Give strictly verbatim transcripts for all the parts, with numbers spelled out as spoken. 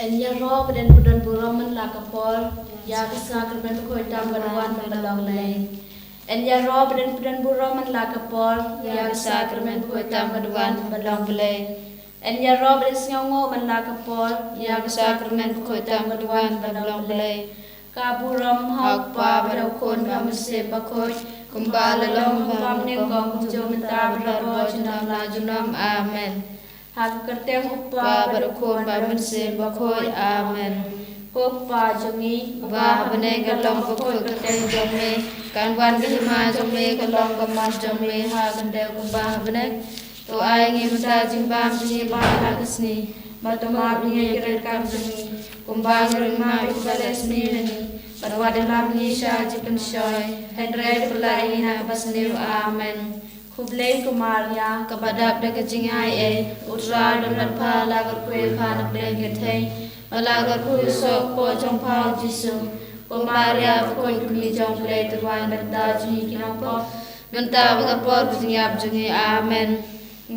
Yn ïaroh ba dang pdon burom man la ka por ïa ka sakramen bakhuid tam ka duwan ba long Blei. Yn ïaroh ba dang pdon burom man la ka por ïa ka sakramen bakhuid tam ka duwan ba long Blei. Yn ïaroh ba dang sngewnguh man la ka por ïa ka sakramen bakhuid tam ka duwan ba long Blei. Ka burom ha u Kpa bad ha u Khun bad ha u Mynsiem Bakhuid, kumba la long, kumba mynnyngkong, kumjuh mynta bad barabor junom la junom. Amen. Ha ka kyrteng u Kpa bad u Khun bad u Mynsiem Bakhuid. Amen. Ko Kpa jong ngi uba ha bneng, ka long bakhuid ka kyrteng jong me, kan wan ka hima jong me, ka long ka mon jong me ha ka khyndew kumba ha bneng. To ai ngi mynta jingbam jong ngi baroh ha ka sngi, bad to map ïa ngi ki riewkam jong ngi, kumba ngi ruh ngi map ïa kiba leh sniew ïa ngi, bad wat ïalam ngi sha jingpynshoi, hynrei to pyllait ïa ngi na kaba sniew. Amen. Khublei ko Maria, kaba dap da ka jingaiei, u Trai u don bad pha, la ka rkhie pha na pdeng ki kynthei, bad la ka rkhie u soh ka kpoh jong pha u Jisu. Ko Maria bakhuid, ko Kmie jong U Blei, to duwai bad ngi ki nongpop, mynta bad ha ka por ka jingïap jong ngi. Amen.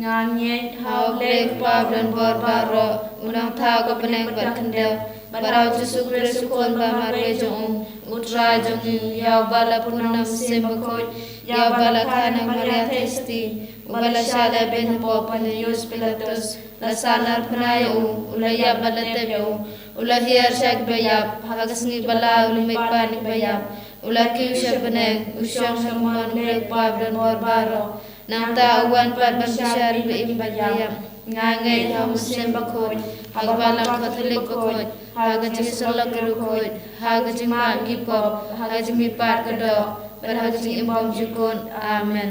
Nga ngeit ha U Blei u Kpa ba don bor baroh, u Nongthaw ka bneng bad ka khyndew, bad ha u Jisu Khrist u Khun ba marwei jong u, u Trai jong ngi, ïa uba la pun na u Mynsiem Bakhuid, ïa uba la kha na ka Maria Theisotti, uba la shah lehbeiñ hapoh Pontius Pilatus, la sahnarphna ïa u, u la ïap bad la tep ïa u, u la hiar sha kiba ïap, ha ka sngi ba lai u la mih pat na kiba ïap, u la kiew sha bneng, u shong sha ka mon U Blei u Kpa ba don bor baroh. Nangta u wan pat ban bishar ïa kiba im bad kiba ïap. Nga ngeit ha u Mynsiem Bakhuid, ha ka Balang Katholik bakhuid, ha ka jingïasyllok ki riewkhuid, ha ka jingmap ki pop, ha ka jingmihpat ka doh, bad ha ka jingim bymjukut. Amen.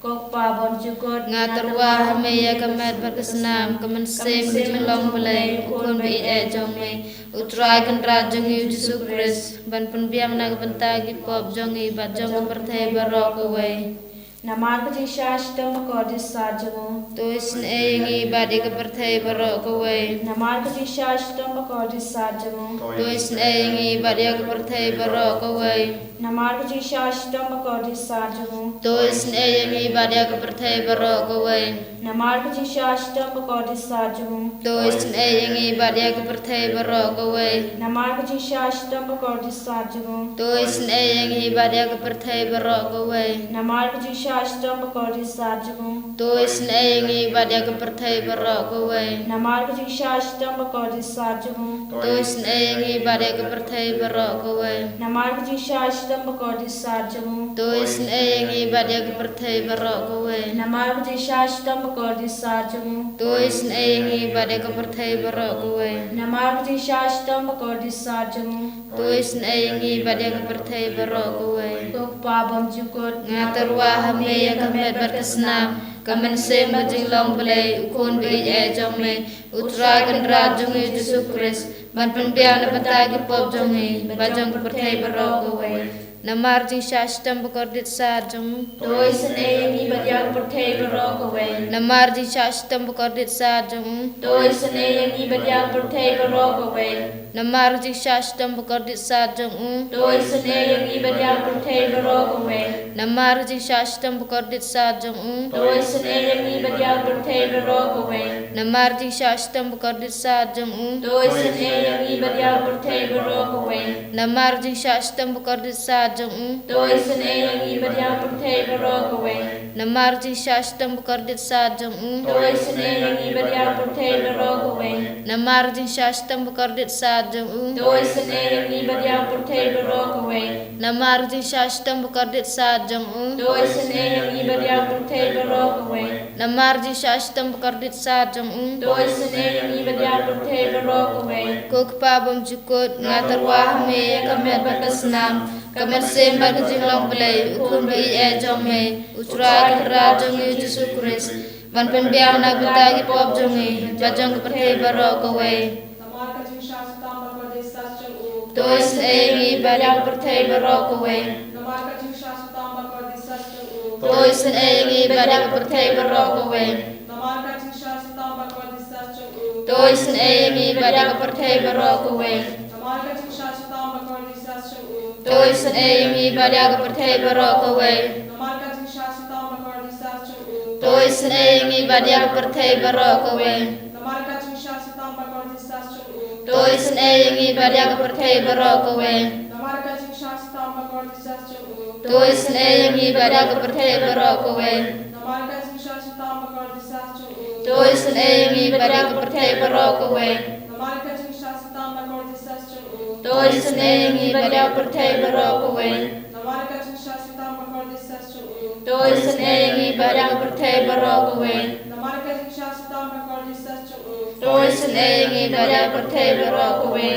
Ko Kpa bymjukut, nga tyrwa ha me ïa ka met bad ka snam, ka mynsiem, ka jinglong Blei, u Khun ba ïeit jong me, u Trai Kynrad jong ngi u Jisu Khrist, ban pynbiang na ka bynta ki pop jong ngi bad jong ka pyrthei baroh kawei. Namar ka jingshah shitom bakordit sat jong u, to isynei ïa ngi bad ïa ka pyrthei baroh kawei. Namar ka jingshah shitom bakordit sat jong u, to isynei ïa ngi bad ïa ka pyrthei baroh kawei. Namar ka jingshah shitom bakordit sat jong u, to isynei ïa ngi bad ïa ka pyrthei baroh kawei. Namar ka jingshah shitom bakordit sat jong u, to isynei ïa ngi bad ïa ka pyrthei baroh kawei. Namar ka jingshah shitom bakordit sat jong u, to isynei ïa ngi bad ïa ka pyrthei baroh kawei. Namar ka jingshah shitom bakordit sat jong u, to isynei ïa ngi bad ïa ka pyrthei baroh kawei. Namar ka jingshah shitom bakordit sat jong u, to isynei ïa ngi bad ïa ka pyrthei baroh kawei. Namar ka jingshah shitom bakordit sat jong u, to isynei ïa ngi bad ïa ka pyrthei baroh kawei. Namar ka jingshah shitom bakordit sat jong u, to isynei ïa ngi bad ïa ka pyrthei baroh kawei. Namar ka jingshah shitom bakordit sat jong u, to isynei ïa ngi bad ïa ka pyrthei baroh kawei. Ko Kpa bymjukut, nga tyrwa ha me ïa ka met bad ka snam, ka mynsiem bad jinglong Blei, u Khun ba ïeit jong me, u Trai Kynrad jong ngi u Jisu Khrist, ban pynbiang na bynta ki pop jong ngi bad jong ka pyrthei baroh kawei. Namar jingshah shitom bakordit sat jong u, to isynei ïa ngi bad ïa ka pyrthei baroh kawei. Namar jingshah shitom bakordit sat jong u, to isynei ïa ngi bad ïa ka pyrthei baroh kawei. Namar jingshah shitom bakordit sat jong u, to isynei ïa ngi bad ïa ka pyrthei baroh kawei. Namar jingshah shitom bakordit sat jong u, to isynei ïa ngi bad ïa ka pyrthei baroh kawei. Namar jingshah shitom bakordit sat jong u, to isynei ïa ngi bad ïa ka pyrthei baroh kawei. Namar jingshah shitom bakordit sat jong u, to isynei ïa ngi bad ïa ka pyrthei baroh kawei. Namar jingshah shitom bakordit sat jong u, to isynei ïa ngi bad ïa ka pyrthei baroh kawei. Namar jingshah shitom bakordit sat jong u, to isynei ïa ngi bad ïa ka pyrthei baroh kawei. Namar jingshah shitom bakordit sat jong u, to isynei ïa ngi bad ïa ka pyrthei baroh kawei. Namar jingshah shitom bakordit sat jong u, to isynei ïa ngi bad ïa ka pyrthei baroh kawei. Ko Kpa bymjukut, nga tyrwa ha me ïa ka met bad ka snam, ka mynsiem bad ka jinglong Blei, u Khun ba ïeit jong me, u Trai Kynrad jong ngi u Jisu Khrist, ban pynbiang na ka bynta ki pop jong ngi bad jong ka pyrthei baroh kawei. Namar ka jingshah shitom bakordit sat jong u, to isynei ïa ngi bad ïa ka pyrthei baroh kawei. Namar ka jingshah shitom bakordit sat jong u, to isynei ïa ngi bad ïa ka pyrthei baroh kawei. Namar ka jingshah shitom bakordit sat jong u, to isynei ïa ngi bad ïa ka pyrthei baroh kawei. Namar ka jingshah shitom bakordit sat jong u, to isynei ïa ngi bad ïa ka pyrthei baroh kawei. Namar ka jingshah shitom bakordit sat jong u, to isynei ïa ngi bad ïa ka pyrthei baroh kawei. Namar ka jingshah shitom bakordit sat jong u, to To isynei ïa ngi bad ïa ka pyrthei baroh kawei. Namar ka jingshah shitom bakordit sha jong u. To isynei ïa ngi bad ïa ka pyrthei baroh kawei. Namar ka jingshah shitom bakordit sha jong u. To isynei ïa ngi bad ïa ka pyrthei baroh kawei. Namar ka jingshah shitom bakordit sha jong u. To isynei ïa ngi bad ïa ka pyrthei baroh kawei. Namar ka jingshah shitom bakordit sha jong u. To isynei ïa ngi bad ïa ka pyrthei baroh kawei. Namar ka jingshah shitom bakordit sha jong u. To isynei ïa ngi bad ïa ka pyrthei baroh kawei.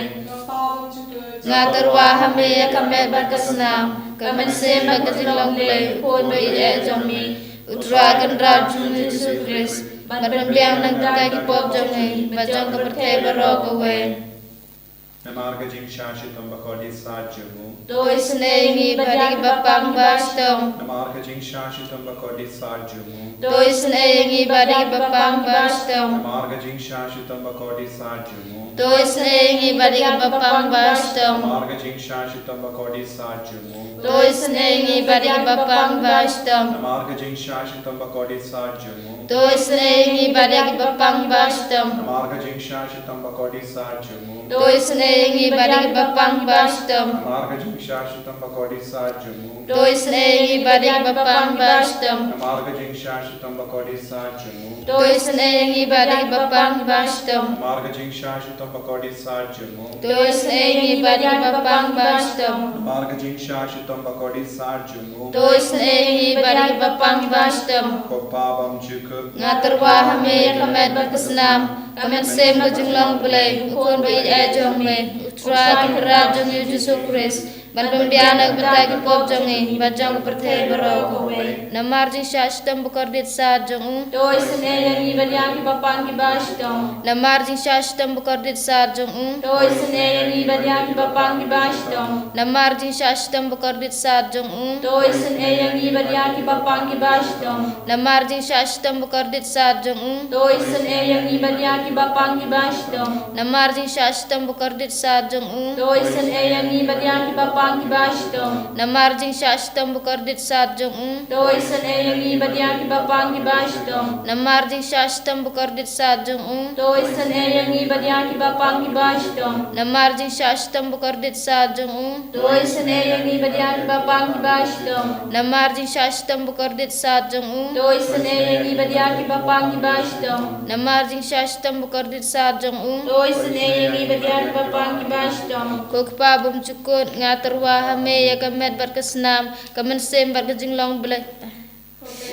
Nga tyrwa ha me ïa ka met bad ka snam, ka mynsiem bad ka jinglong Blei, u Khun ba ïeit jong me, u Trai Kynrad jong ngi Jisu Khrist, ban pynbiang na ka bynta ki pop jong ngi bad jong ka pyrthei baroh kawei. Namar ka jingshah shitom bakordit sha jong u. To isynei ïa ngi bad ïa ki bapang ba shitom. Namar ka jingshah shitom bakordit sha jong u. To isynei ïa ngi bad ïa ki bapang ba shitom. Namar ka jingshah shitom bakordit sha jong u. To isynei ïa ngi bad ïa ki bapang ba shitom. Namar ka jingshah shitom bakordit sha jong u. To isynei ïa ngi bad ïa ki bapang ba shitom. Namar ka jingshah shitom bakordit sha jong u. To isynei ïa ngi bad ïa ki bapang ba shitom. Namar ka jingshah shitom bakordit sha jong u. To isynei ïa ngi bad ïa ki bapang ba shitom. Namar ka jingshah shitom bakordit sha jong u. To isynei ïa ngi bad ïa ki bapang ba shitom. Namar ka jingshah shitom bakordit sha jong u. To isynei ïa ngi bad ïa ki bapang ba shitom. Namar ka jingshah shitom bakordit sha jong u. To isynei ïa ngi bad ïa ki bapang ba shitom. Namar ka jingshah shitom bakordit sha jong u. To isynei ïa ngi bad ïa ki bapang ba shitom. Ko Pa bymjukut. Nga tyrwa ha me ïa ka met bad ka snam, ka mynsiem, ka jinglong Blei, u Khun ba ïeit jong me, u Trai Kynrad jong ngi Jisu Khrist, ban pynbiang na ka bynta ki pop jong ngi bad jong ka pyrthei baroh kawei. Namar jingshah shitom bakordit sha jong u. To isynei ïa ngi bad ïa ki bapang ki ba shitom. Namar jingshah shitom bakordit sha jong u. To isynei ïa ngi bad ïa ki bapang ki ba shitom. Namar jingshah shitom bakordit sha jong u. To isynei ïa ngi bad ïa ki bapang ki ba shitom. Namar jingshah shitom bakordit sha jong u. To isynei ïa ngi bad ïa ki bapang ki ba shitom. Namar jingshah shitom bakordit sha jong u. To isynei ïa ngi bad ïa ki bapang ki ba shitom. Namar jingshah shitom bakordit sha jong u. To isynei ïa ngi bad ïa ki bapang ki ba shitom. Namar jingshah shitom bakordit sha jong u. To isynei ïa ngi bad ïa ki bapang ki ba shitom. Namar jingshah shitom bakordit sha jong u. To isynei ïa ngi bad ïa ki bapang ki ba shitom. Namar jingshah shitom bakordit sha jong u. To isynei ïa ngi bad ïa ki bapang ki ba shitom. Namar jingshah shitom bakordit sha jong u. To isynei ïa ngi bad ïa ki bapang ki ba shitom. Ko Kpa bymjukut, nga tyrwa ha me ïa ka met bad ka snam, ka mynsiem bad ka jinglong Blei.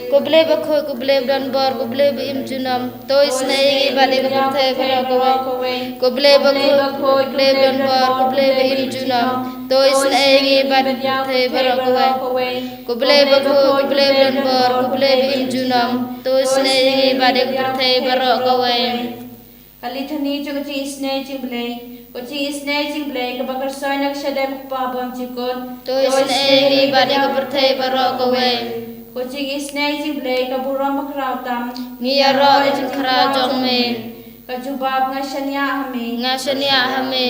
Ko Blei bakhuid, ko Blei badonbor, ko Blei ba im junom. To isynei ïa ngi bad ïa ka pyrthei baroh kawei. Ko Blei bakhuid, ko Blei badonbor, ko Blei ba im junom. To isynei ïa ngi bad ïa ka pyrthei baroh kawei. Ko Blei bakhuid, ko Blei badonbor, ko Blei ba im junom. To isynei ïa ngi bad ïa ka pyrthei baroh kawei. Ka Litany jong ka jingisynei jong u Blei. Ko jingisynei jong u Blei kaba kyrsoi na ka shadem u Kpa bymjukut. To isynei ïa ngi bad ïa ka pyrthei baroh kawei. Ko jingisynei jong u Blei ka burom bakhraw tam. Ngi ïaroh ïa ka jingkhraw jong me. Ka jubab, nga shaniah ha me. Nga shaniah ha me.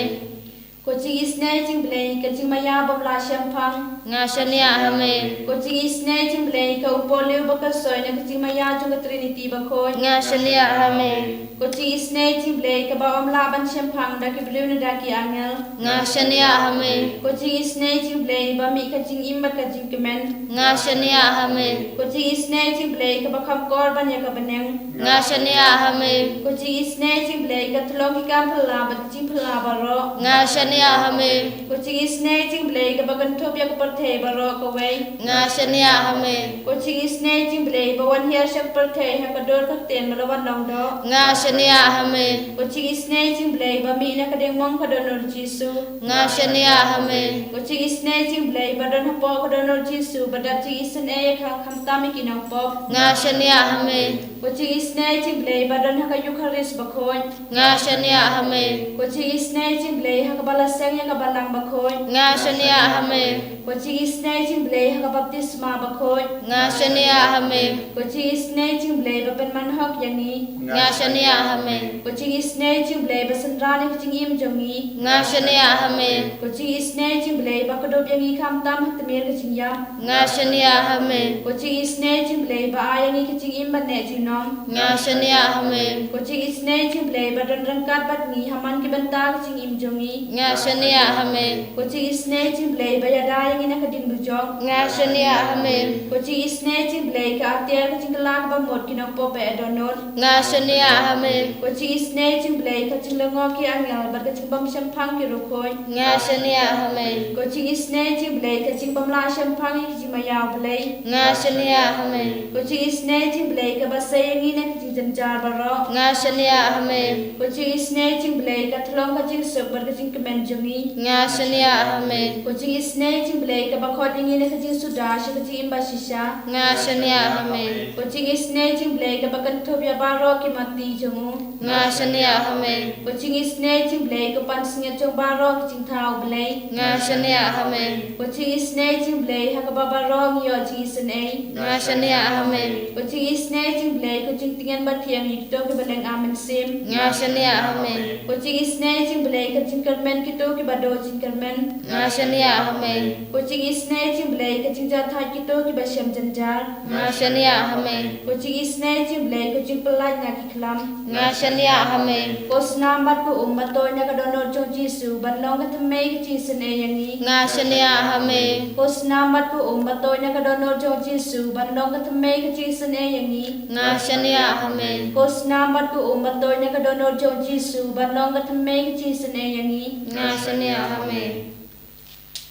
Ko jingisynei jong u Blei ka jingmaïa bym lah shemphang. Nga shaniah ha me. Ko jingisynei jong u Blei ka u pohliew ba kyrsoi na ka jingmaïa jong ka Trinity bakhuid. Nga shaniah ha me. Ko jingisynei jong u Blei kaba ym lah ban shemphang da ki briew ne da ki angel. Nga shaniah ha me. Ko jingisynei jong u Blei ba mih ka jingim bad ka jingkmen. Nga shaniah ha me. Ko jingisynei jong u Blei kaba kham kor ban ïa ka bneng. Nga shaniah ha me. Ko jingisynei jong u Blei ka tyllong ki kam phylla bad ki jingphylla baroh. Nga shaniah ha me. Ko jingisynei jong u Blei kaba kynthup ïa ka pyrthei baroh kawei. Nga shaniah ha me. Ko jingisynei jong u Blei ba wan hiar sha ka pyrthei ha ka dur ka ktien ba la wan long doh. Nga shaniah ha me. Ko jingisynei jong u Blei ba mih na ka diengmong ka dohnud Jisu. Nga shaniah ha me. Ko jingisynei jong u Blei ba don hapoh ka dohnud Jisu ba dap jingisynei ïa ka khamtam ïa ki nongpop. Nga shaniah ha me. Ko jingisynei jong u Blei ba don ha ka Eukharist bakhuid. Nga shaniah ha me. Ko jingisynei jong u Blei ha kaba la seng ïa ka balang bakhuid. Nga shaniah ha me. Ko jingisynei jong u Blei ha ka baptisma bakhuid. Nga shaniah ha me. Ko jingisynei jong u Blei ba pynman hok ïa ngi. Nga shaniah ha me. Ko jingisynei jong u Blei ba synran ïa ka jingim jong ngi. Nga shaniah ha me. Ko jingisynei jong u Blei ba kdup ïa ngi khamtam ha tmier ka jingïap. Nga shaniah ha me. Ko jingisynei jong u Blei ba ai ïa ngi ka jingim bad neh junom. Nga shaniah ha me. Ko jingisynei jong u Blei ba don ryngkat bad ngi ha man ki bynta ka jingim jong ngi. Nga shaniah ha me. Ko jingisynei jong u Blei ba ïada ïa ngi na ka ding dujok. Nga shaniah ha me. Ko jingisynei jong u Blei ka atiar ka jingkylla kaba mut ki nongpop ba ïa dohnud. Nga shaniah ha me. Ko jingisynei jong u Blei ka jinglyngngoh ki angel bad ka jingbym shemphang ki riewkhuid. Nga shaniah ha me. Ko jingisynei jong u Blei ka jingbym lah shemphang ïa ki jingmaïa u Blei. Nga shaniah ha me. Ko jingisynei jong u Blei kaba sei ïa ngi na ka jingjynjar baroh. Nga shaniah ha me. Ko jingisynei jong u Blei ka thlong ka jingsuk bad ka jingkmen jong ngi. Nga shaniah ha me. Ko jingisynei jong u Blei kaba khot ïa ngi na ka jingsuda sha ka jingim bashisha. Nga shaniah ha me. Ko jingisynei jong u Blei kaba kynthup ïa baroh ki matti jong u. Nga shaniah ha me. Ko jingisynei jong u Blei ka pansngiat jong baroh ki jingthaw u Blei. Nga shaniah ha me. Ko jingisynei jong u Blei ha kaba baroh ngi ïoh jingisynei. Nga shaniah ha me. Ko jingisynei jong u Blei ka jingtngen bathiang ïa kito kiba lynga mynsiem. Nga shaniah ha me. Ko jingisynei jong u Blei ka jingkyrmen kito kiba duh jingkyrmen. Nga shaniah ha me. Ko jingisynei jong u Blei ka jingjahthait kito kiba shem jynjar. Nga shaniah ha me. Ko jingisynei jong u Blei ka jingpyllait na ki khlam. Nga shaniah ha me. Ko snam bad ko um ba toit na ka dohnud jong u Jisu ban long ka thymmei ka jingisynei ïa ngi. Nga shaniah ha me. Ko snam bad ko um ba toit na ka dohnud jong u Jisu ban long ka thymmei ka jingisynei ïa ngi. Nga shaniah ha me. Ko snam bad ko um ba toit na ka dohnud jong u Jisu ban long ka thymmei ka jingisynei ïa ngi. Nga shaniah ha me.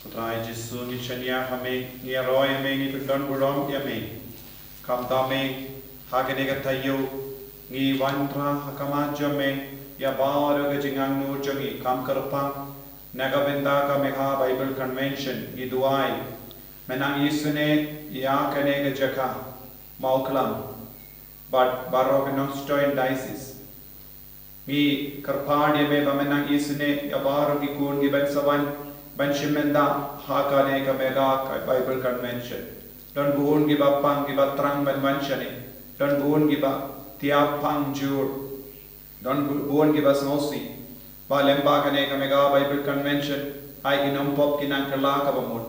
Ko Trai Jisu, ngi shaniah ha me, ngi ïaroh ïa me, ngi pyndonburom ïa me. Khamtam me, ha kane ka taïew ngi wanrah ha khmat jong me ïa baroh ka jingangnud jong ngi, kham kyrpang na ka bynta ka Megha Bible Convention, ngi duwai, men nang isynei ïa kane ka jaka Mawklam bad baroh ki Nongstoiñ Diocese. Ngi kyrpad ïa me ba men nang isynei ïa baroh ki khun kiban sa wan ban shim bynta ha kane ka Megha Bible Convention. Don bun kiba pang kiba thrang ban wan shane. Don bun kiba thiah pang jur. Don bu-, bun kiba sngewsih ba lyngba kane ka Megha Bible Convention, ai ki nongpop kin nang kylla kaba mut.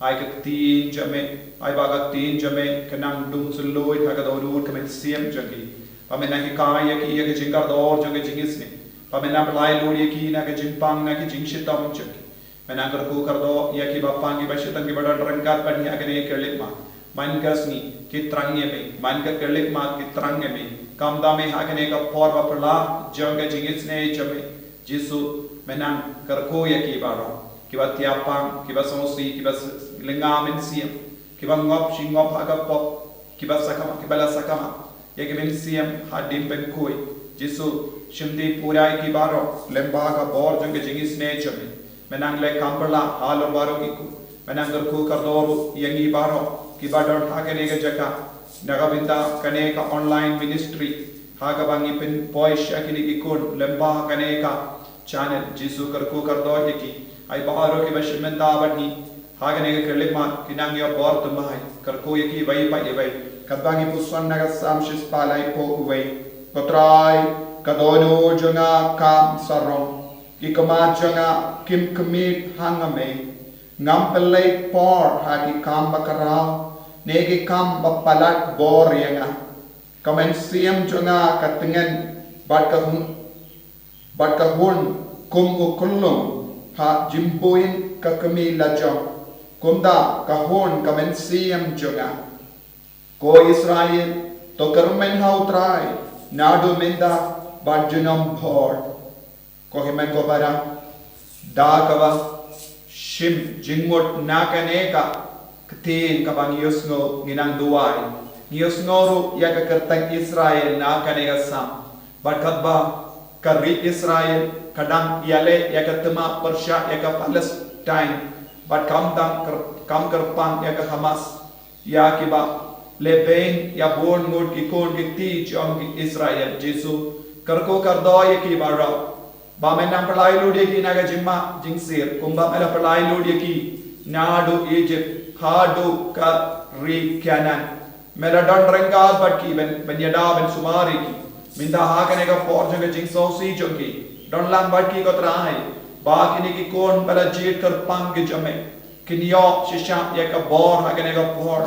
Ai ka ktien jong me, ai ba ka ktien jong me kan nang dung sylloit ha ka dohnud ka mynsiem jong ki. Ba men nang hikai ïa ki ïa ka jingkordor jong ka jingisynei. Ba men nang pynlait lut ïa ki na ka jingpang na ka jingshitom jong ki. Men nang kyrkhu kyrdoh ïa kiba pang kiba shitom kiba don ryngkat bad ngi ha kane ka khyllipmat. Man ka sngi ki thrang ïa me, man ka khyllipmat ki thrang ïa me. Khamtam me ha kane ka por ba phylla jong ka jingisynei jong me, Jisu, men nang kyrkhu ïa ki baroh kiba thiah pang, kiba sngewsih, kiba s-, lynga mynsiem, kiba ngop shi ngop ha ka pop, kiba sakma, kiba la sakma ïa ki mynsiem hadien pynkhuid. Jisu, shim dei pura ïa ki baroh lyngba ka bor jong ka jingisynei jong me. Men nang leh kham phylla halor baroh ki khun. Men nang kyrkhu kyrdoh ruh ïa ngi baroh kiba don ha kane ka jaka na ka bynta kane ka online ministry, ha kaba ngi pynpoi sha kine ki khun lyngba kane ka channel. Jisu, kyrkhu kyrdoh ïa ki, ai baroh kiba shim bynta bad ngi ha kane ka khyllipmat, kin nang ïoh bor thymmai. Kyrkhu ïa ki iwei pa iwei katba ngi puson na ka Salm shispah laiphew wei. Ko Trai, ka dohnud jong nga kam sarong, ki khmat jong nga kim khmih ha nga, me. Ngam pynleit por ha ki kam ba khraw ne ki kam ba palat bor ïa nga. Ka mynsiem jong nga ka tngen bad ka hun, bad ka hun kum u khyllung ha jingbuin ka kmie lajong. Kumta ka hun ka mynsiem jong nga. Ko Israel, to kyrmen ha u Trai naduh mynta bad junom bor. Ko hynmen ko para, da kaba shim jingmut na kane ka ktien kaba ngi ïohsngew, ngi nang duwai. Ngi ïohsngew ruh ïa ka kyrteng Israel na kane ka Salm. Bad katba ka ri Israel ka dang ïaleh ïa ka thma pyrshah ïa ka Palestine, bad kam dang kyr-, kam kyrpang ïa ka Hamas, ïa kiba leh beiñ ïa bun ngut ki khun ki kti jong ki Israel. Jisu, kyrkhu kyrdoh ïa ki baroh. Ba men nang pynlait lut ïa ki na ka jingma jingsir, kumba men la pynlait lut ïa ki naduh Egypt haduh ka ri Kanaan. Me la don ryngkat bad ki ban, ban ïada ban sumar ïa ki. Mynta ha kane ka por jong ka jingsngewsih jong ki, don lang bad ki ko Trai. Ba kine ki khun ba la jied kyrpang ki jong me kin ïoh shisha ïa ka bor ha kane ka por.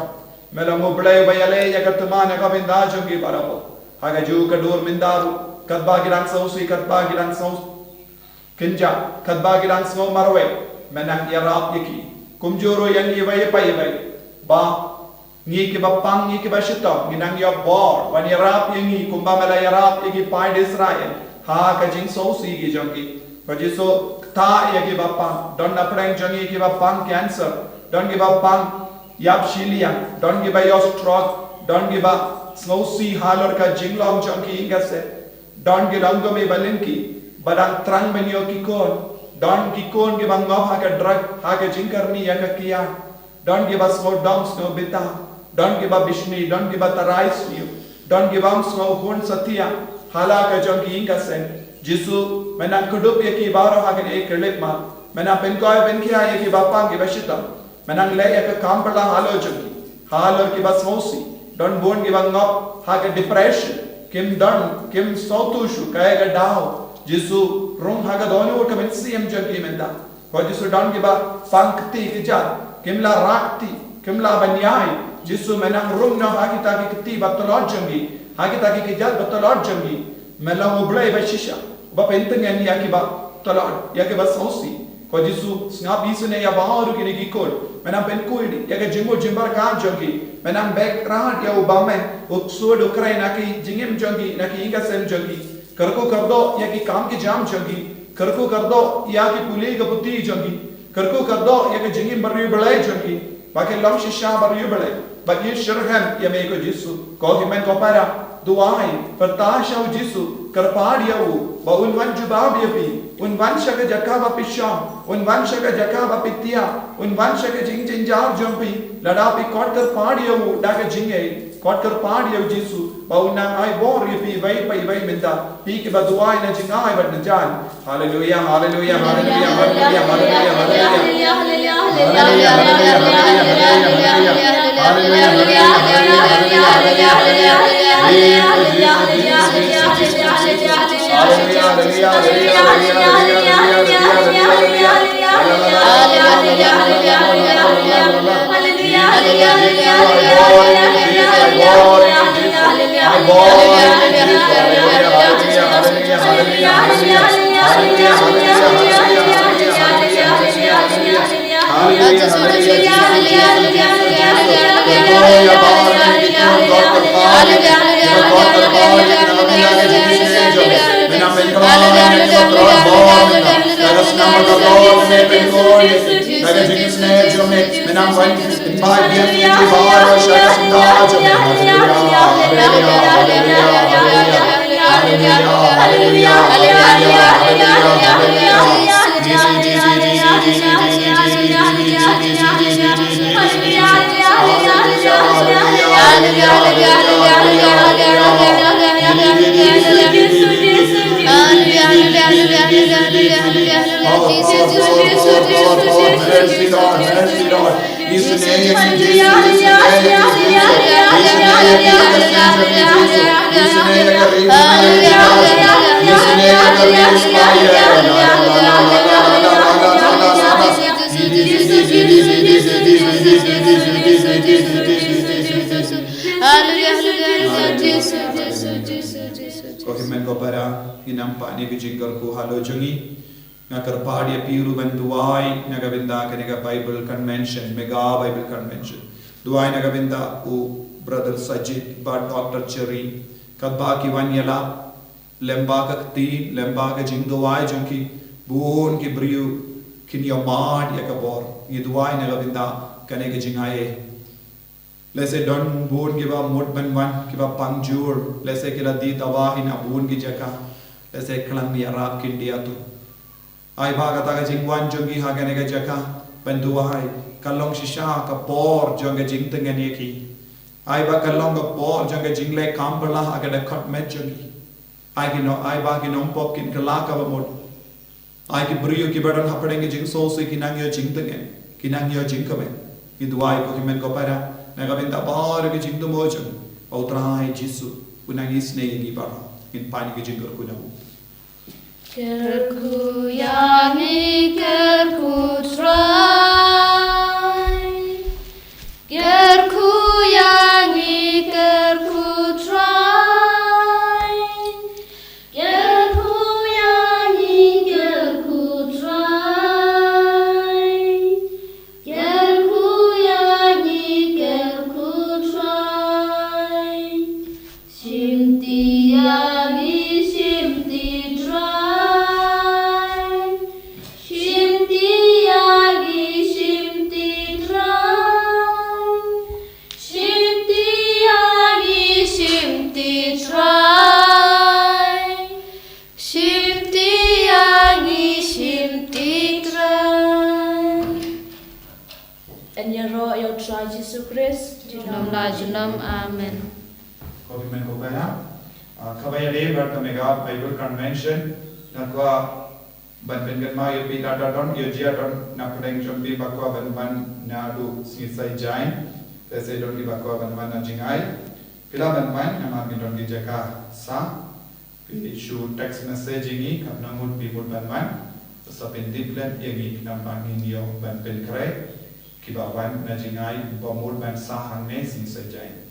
Me long U Blei ba ïaleh ïa ka tymmen ïa ka bynta jong ki baroh. Ha kajuh ka dur mynta ruh, katba ki dang sngewsih, katba ki dang sngew kynjah, katba ki dang sngew marwei, me nang ïarap ïa ki. Kumjuh ruh ïa ngi iwei pa iwei. Ba ngi kiba pang, ngi kiba shitom, ngi nang ïoh bor ban ïarap ïa ngi kumba me la ïarap ïa ki paid Israel ha ka jingsngewsih ki jong ki. Ko Jisu, ktah ïa kiba pang, don na pdeng jong ngi kiba pang cancer, don kiba pang ïap shiliang, don kiba ïoh stroke, don kiba sngewsih halor ka jinglong jong ki ïing ka sem. Don ki longkmie ba lyngkhi ba dang thrang ban ïoh ki khun. Don ki khun kiba ngop ha ka drug, ha ka jingkyrni ïa ka kiad. Don kiba sngew dom sngew bitar. Don kiba bishni, don kiba tharai sniew. Don kiba ym sngew hun satia ha la ka jong ki ïing ka sem. Jisu, me nang kdup ïa ki baroh ha kane ka leit ma. Me nang pynkoit pynkhia ïa kiba pang kiba shitom. Me nang leh ïa ka kam pyrshah halor jong ki, halor kiba sngewsih. Don bun kiba ngop ha ka depression, kim don, kim sngewthuh shuh kaei ka daw. Jisu, rung ha ka dohnud ka mynsiem jong ki mynta. Ko Jisu, don kiba pang kti kjat, kim lah rah kti, kim lah ban ïai. Jisu, me nang rung noh ha kita ki kti ba tlot jong ki, ha kita ki kjat ba tlot jong ki. Me long U Blei ba shisha, uba pyntngen ïa kiba tlot, ïa kiba sngewsih. Ko Jisu, sngap isynei ïa baroh kine ki khun. Me nang pynkhuid ïa ka jingmut jingpyrkhat jong ki. Me nang beh krad ïa uba me, u ksuid u kren na ki jingim jong ki, na ki ïing ka sem jong ki. Kyrkhu kyrdoh ïa ki kam ki jam jong ki. Kyrkhu kyrdoh ïa ki pule ka puthi jong ki. Kyrkhu kyrdoh ïa ka jingim bariewblei jong ki. Ba kin long shisha bariewblei, ba kin shitrhem ïa me ko Jisu. Ko hynmen ko para, duwai, pyrta sha u Jisu, kyrpad ïa u ba un wan jubab ïa phi, un wan sha ka jaka ba phi shong, un wan sha ka jaka ba phi thiah, un wan sha ka jingjynjar jong phi. Lada phi kot kyrpad ïa u da ka jingngeit, kot kyrpad ïa u Jisu ba un nang ai bor ïa phi iwei pa iwei mynta. Phi kiba duwai na jingai bad na jan. Haleluya, haleluya, haleluya, haleluya, haleluya, haleluya. Ko hynmen ko para, ngin ym pat ïa ka jingkyrkhu halor jong ngi. Nga kyrpad ïa phi ruh ban duwai na ka bynta kane ka Bible Convention, Mega Bible Convention. Duwai na ka bynta u Brother Sajid bad Doctor Cherry. Katba ki wan ïalap, lem bad ka ktien, lem bad ka jingduwai jong ki, bun ki briew kin ïohmad ïa ka bor. Ngi duwai na ka bynta kane ka jingai. Lehse don bun kiba mut ban wan, kiba pang jur, lehse ki la die dawa hi na bun ki jaka, lehse khlem ïarap kin die ïa tu. Ai ba kata ka jingwan jong ki ha kane ka jaka ban duwai ka long shisha ka por jong ka jingtngen ïa ki. Ai ba ka long ka por jong ka jingleh kam pyrshah ha ka dkhot met jong ki. Ai ki nong, ai ba ki nongpop kin kylla kaba mut. Ai ki briew kiba don hapdeng ka jingsngewsih kin nang ïoh jingtngen. Ki nang ïoh jingkmen. Ngi duwai ko hynmen ko para, na ka bynta baroh ki jingthmu jong u Trai Jisu, u nang isynei ïa ngi baroh. Ngin pan ki jingkyrkhu na u. Kyrkhu ïa ngi, kyrkhu Trai. Kyrkhu ïa ngi, kyrkhu Trai. Kyrkhu ïa ngi, kyrkhu Trai. Kyrkhu ïa ngi, kyrkhu Trai. Shim ti ïa ngi, shim ti Trai. Shim ti ïa ngi, shim ti Trai. Shim ti ïa ngi, shim ti Trai. Shim ti ïa ngi, shim ti Trai. Yn ïaroh ïa u Trai Jisu Khrist. Junom la junom. Amen. Ko hynmen ko para, ah, kaba ïadei bad ka Mega Bible Convention, nga kwah ban pynkynmaw ïa phi, lada don ïa jia don na pdeng jong phi ba kwah ban wan naduh sngi Saitjaiñ, te sa don kiba kwah ban wan na jngai, phi lah ban wan namar ngi don ki jaka sah. Phi shu text message ïa ngi katno ngut phi mut ban wan, sa pyntip lem ïa ngi khnang ba ngin ïoh ban pynkhreh kiba wan na jngai ba mut ban sah hangne sngi Saitjaiñ.